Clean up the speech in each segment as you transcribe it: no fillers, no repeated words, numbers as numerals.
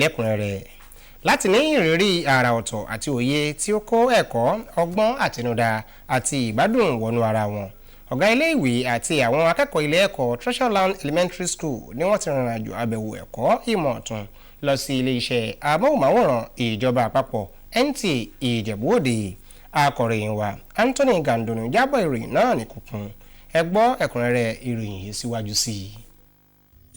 Lẹ́kùnrẹ́rẹ́ láti ní ìrírí àrà ọ̀tọ̀ àti òye tí ó kó ẹ̀kọ́, ọgbọ́n àtinúdá àti ìgbádùn wọnú ara wọn. Ọ̀gá ilé ìwé àti àwọn akẹ́kọ̀ọ́ ilé ẹ̀kọ́ Treasureland Elementary School ni wọ́n ti rìnrìn àjò àbẹ̀wò ẹ̀kọ́ ìmọ̀ ọ̀tun lọ sí ilé iṣẹ́ amóhùnmáwòrán ìjọba àpapọ̀ NTA Ìjẹ̀bú Òde. Akọ̀ròyìn wa Anthony Gandonu jábọ̀ ìròyìn náà ní kúkún. Ẹ gbọ́ ẹ̀kúnrẹ́rẹ́ ìròyìn yìí síwájú sí i.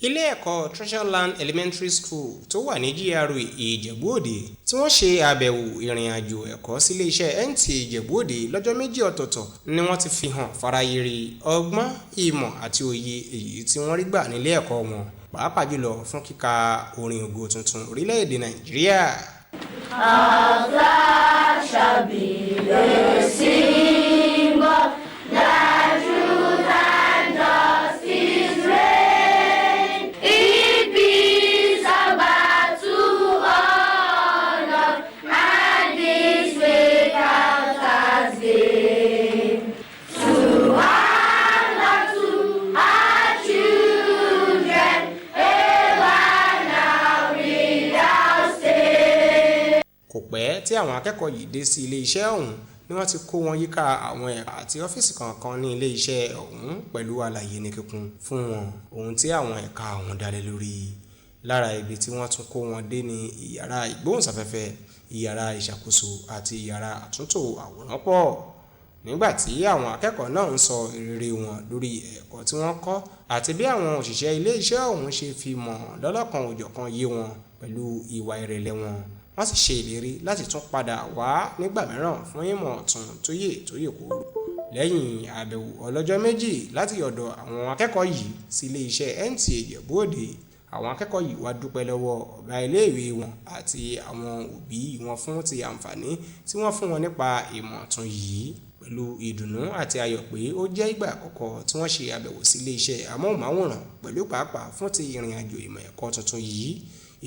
Ilé ẹ̀kọ́ Treasureland Elementary School tó wà ní GRA Ìjẹ̀bú Òde tí wọ́n ṣe àbẹ̀wò ìrìn àjò ẹ̀kọ́ sílé iṣẹ́ NTA Ìjẹ̀bú Òde lọ́jọ́ méjì ọ̀tọ̀ọ̀tọ̀ ni wọ́n ti fi hàn farayere ọgbọ́n, ìmọ̀ àti òye èyí tí wọ́n rí gbà nílé ẹ̀kọ́ wọn, pàápàá jùlọ fún kíka orin ògo tuntun orílẹ̀-èdè Nàìjíríà. Our flag shall be the symbol that truth and justice reign. In peace and battle honor, and this we count as gain. To hand down to our children, a land now without stain. Kò pẹ́ tí àwọn akẹ́kọ̀ọ́ yìí dé sí ilé iṣẹ́ ọ̀hún ni wọ́n ti kó wọn yíká àwọn ẹ̀ka àti ọ́fíìsì kọ̀ọ̀kan ní ilé iṣẹ́ ọ̀hún pẹ̀lú àlàyé ní kíkún fún wọn ohun tí àwọn ẹ̀ka ọ̀hún dá lé lórí. Lára ibi tí wọ́n tún kó wọn dé ní ìyàrá ìgbóhùnsáfẹ́fẹ́, ìyàrá ìṣàkóso àti ìyàrá àtúntò àwòrán pọ̀. Nígbà tí àwọn akẹ́kọ̀ọ́ náà ń sọ ìrírí wọn lórí ẹ̀kọ́ tí wọ́n kọ́ àti bí àwọn òṣìṣẹ́ ilé iṣẹ́ ọ̀hún ṣe fi mọ̀ lọ́lọ́kan òjọ̀kan yé wọn pẹ̀lú ìwà ìrẹ̀lẹ̀ wọn, wọ́n sì ṣe ìlérí láti tún padà wá nígbà mìíràn fún ìmọ̀ ọ̀tun tó yè tó yè kooro. Lẹ́yìn àbẹ̀wò ọlọ́jọ́ méjì láti ọ̀dọ̀ àwọn akẹ́kọ̀ọ́ yìí sí ilé iṣẹ́ NTA Ìjẹ̀bú Òde, àwọn akẹ́kọ̀ọ́ yìí wá dúpẹ́ lọ́wọ́ ọ̀gá iléèwé wọn àti àwọn òbí wọn fún ti àǹfààní tí wọ́n fún wọn nípa ìmọ̀ ọ̀tun yìí pẹ̀lú ìdùnnú àti ayọ̀ pé ó jẹ́ ìgbà àkọ́kọ́ tí wọ́n ṣe àbẹ̀wò sí ilé iṣẹ́ amóhùnmáwòrán pẹ̀lú pàápàá fún ti ìrìn àjò ìmọ̀ ẹ̀kọ́ tuntun yìí.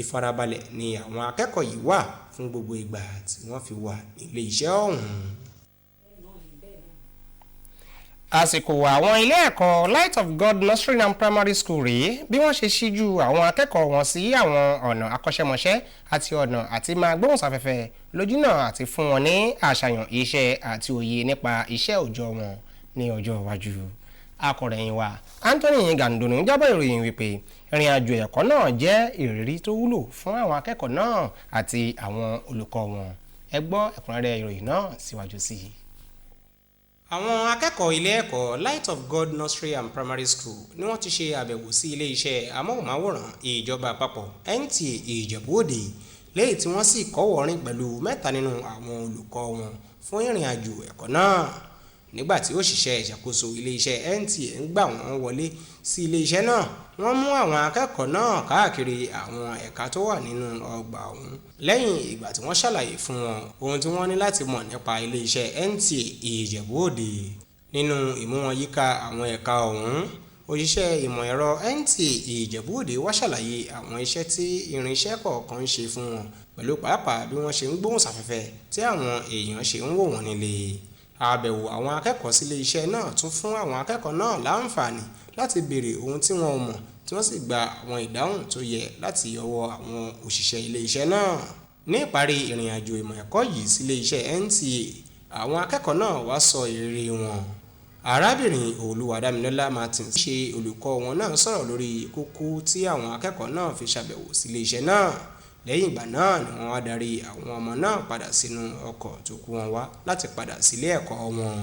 Ìfarabalẹ̀ ni àwọn akẹ́kọ̀ọ́ yìí wà fún gbogbo ìgbà tí wọ́n fi wà nílé iṣẹ́ ọ̀hún. Àsìkò àwọn ilé ẹ̀kọ́ Light of God Nursery and Primary School rèé bí wọ́n ṣe ṣíjú àwọn akẹ́kọ̀ọ́ wọn sí àwọn ọ̀nà akọ́ṣẹ́mọṣẹ́ àti ọ̀nà àti máa gbóhùnsáfẹ́fẹ́ lójúnà àti fún wọn ní àṣàyàn iṣẹ́ àti òye nípa iṣẹ́ òòjọ́ wọn ní ọjọ́ iwájú. Akọ̀ròyìn wa Anthony Gandonu jábọ̀ ìròyìn wípé ìrìn àjò ẹ̀kọ́ náà jẹ́ ìrírí tó wúlò fún àwọn akẹ́kọ̀ọ́ náà àti àwọn olùkọ́ wọn. Ẹ gbọ́ ẹ̀kúnrẹ́rẹ́ ìròyìn náà síwájú sí i. Àwọn akẹ́kọ̀ọ́ ilé ẹ̀kọ́ Light of God Nursery and Primary School ni wọ́n ti ṣe àbẹ̀wò sí ilé iṣẹ́ amóhùnmáwòrán ìjọba àpapọ̀ NTA Ìjẹ̀bú Òde, lẹ́yìn tí wọ́n sì kọ́wọ̀ọ́rìn pẹ̀lú mẹ́ta nínú àwọn olùkọ́ wọn fún ìrìn àjò ẹ̀kọ́ náà. Nígbà tí òṣìṣẹ́ ìṣàkóso ilé iṣẹ́ NTA ń gbà wọ́n wọlé sí ilé iṣẹ́ náà, wọ́n mú àwọn akẹ́kọ̀ọ́ náà káàkiri àwọn ẹ̀ka tó wà nínú ọgbà ọ̀hún lẹ́yìn ìgbà tí wọ́n ṣàlàyé fún wọn ohun tí wọ́n ní láti mọ̀ nípa ilé iṣẹ́ NTA Ìjẹ̀bú Òde. Nínú ìmú wọn yíká àwọn ẹ̀ka ọ̀hún, òṣìṣẹ́ ìmọ̀ ẹ̀rọ NTA Ìjẹ̀bú Òde wá ṣàlàyé àwọn iṣẹ́ tí irinṣẹ́ kọ̀ọ̀kan ń ṣe fún wọn pẹ̀lú pàápàá bí wọ́n ṣe ń gbóhùnsáfẹ́fẹ́ tí àwọn èèyàn ṣe ń wò wọ́n nílé. Àbẹ̀wò àwọn akẹ́kọ̀ọ́ sílé iṣẹ́ náà tún fún àwọn akẹ́kọ̀ọ́ náà láǹfààní láti béèrè ohun tí wọn ò mọ̀ tí wọ́n sì gba àwọn ìdáhùn tó yẹ láti ọwọ́ àwọn òṣìṣẹ́ ilé iṣẹ́ náà. Ní ìparí ìrìn àjò ìmọ̀ ẹ̀kọ́ yìí sílé iṣẹ́ NTA, àwọn akẹ́kọ̀ọ́ náà wá sọ ìrírí wọn. Arábìnrin Olúwadámilọ́lá Martins ṣe olùkọ́ wọn náà sọ̀rọ̀ lórí kókó tí àwọn akẹ́kọ̀ọ́ náà fi ṣàbẹ̀wò sílé iṣẹ́ náà. Lẹ́yìn ìgbà náà ni wọ́n wá darí àwọn ọmọ náà padà sínú ọkọ̀ tó kó wọn wá láti padà sílé ẹ̀kọ́ wọn.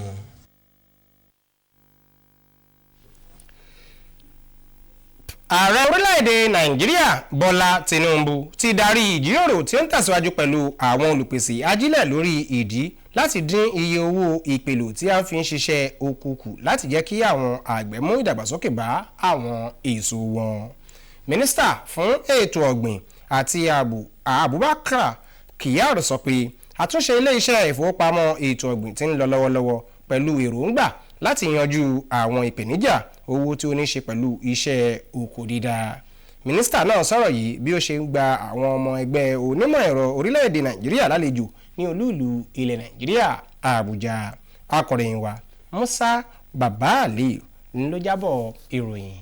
Ààrẹ orílẹ̀-èdè Nàìjíríà Bọ́lá Tinubu ti darí ìjíròrò tí ó ń tẹ̀síwájú pẹ̀lú àwọn olùpèsè ajílẹ̀ lórí ìdí láti dín iye owó ìpèlò tí a fi ń ṣiṣẹ́ oko kù láti jẹ́ kí àwọn àgbẹ̀ mú ìdàgbàsókè bá àwọn èso wọn. Mínísítà fún ètò ọ̀gbìn àti ààbò Abubakar Kyari sọ pé àtúnṣe ilé-iṣẹ́ ìfowópamọ́ ètò ọ̀gbìn tí ń lọ lọ́wọ́lọ́wọ́ pẹ̀lú èròǹgbà láti yanjú àwọn ìpèníjà owó tí ó ní ṣe pẹ̀lú iṣẹ́ oko dídá. Mínísítà náà sọ̀rọ̀ yìí bí ó ṣe ń gba àwọn ọmọ ẹgbẹ́ onímọ̀ ẹ̀rọ orílẹ̀-èdè Nàìjíríà lálejò ní olúùlú ilẹ̀ Nàìjíríà Àbújá. Akọ̀ròyìn wa Musa Baba Aliyu ló jábọ̀ ìròyìn.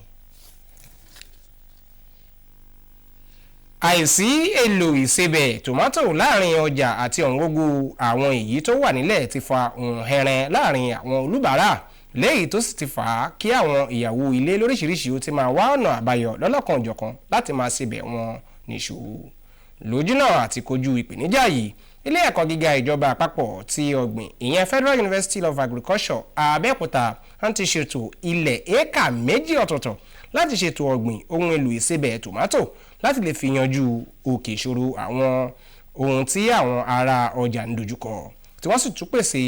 Àìsí èlò ìsebẹ̀ tòmátò láàrin ọjà àti ọ̀wọ́ngógó àwọn èyí tó wà nílẹ̀ ti fa òǹhẹ̀rẹ̀ láàrin àwọn olùbárà, léyìí tó sì ti fà á kí àwọn ìyàwó ilé lóríṣiríṣi ó ti máa wá ọ̀nà àbáyọ lọ́lọ́kan-ò-jọ̀kan láti máa sebẹ̀ wọn níṣu. Lójúnà àti kojú ìpèníjà yìí, ilé ẹ̀kọ́ gíga ìjọba àpapọ̀ ti ọ̀gbìn, ìyẹn Federal University of Agriculture, Abẹ́òkúta, wọ́n ti ṣètò ilẹ̀ éékà 2 ọ̀tọ̀ọ̀tọ̀ láti ṣètò ọ̀gbìn ohun èlò ìsebẹ̀ tòmátò láti lè fi yanjú òkè ìṣòro àwọn ohun tí àwọn ará ọjà ń dojúkọ, tí wọ́n sì tún pèsè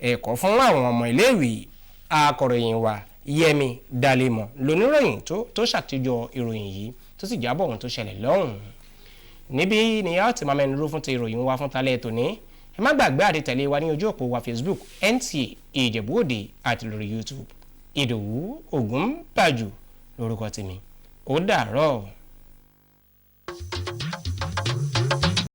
ẹ̀kọ́ fún àwọn ọmọ iléèwé. Akọ̀ròyìn wa Yẹmi Dalemo lóníròyìn tó ṣàtijọ́ ìròyìn yìí, tó sì jábọ̀ ohun tó ṣẹlẹ̀ lọ́hùn-ún. Níbí ni a ti máa mẹ́nu dúró fún ti ìròyìn wa fún talẹ́ tòní. Ẹ má gbàgbé àti tẹ̀lé wa ní ojú òpó wa Facebook NTA Ìjẹ̀bú Òde àti lórí YouTube. Ìdòwú Ògúnbàjò lórúkọ tèmi. Ó dàárọ̀.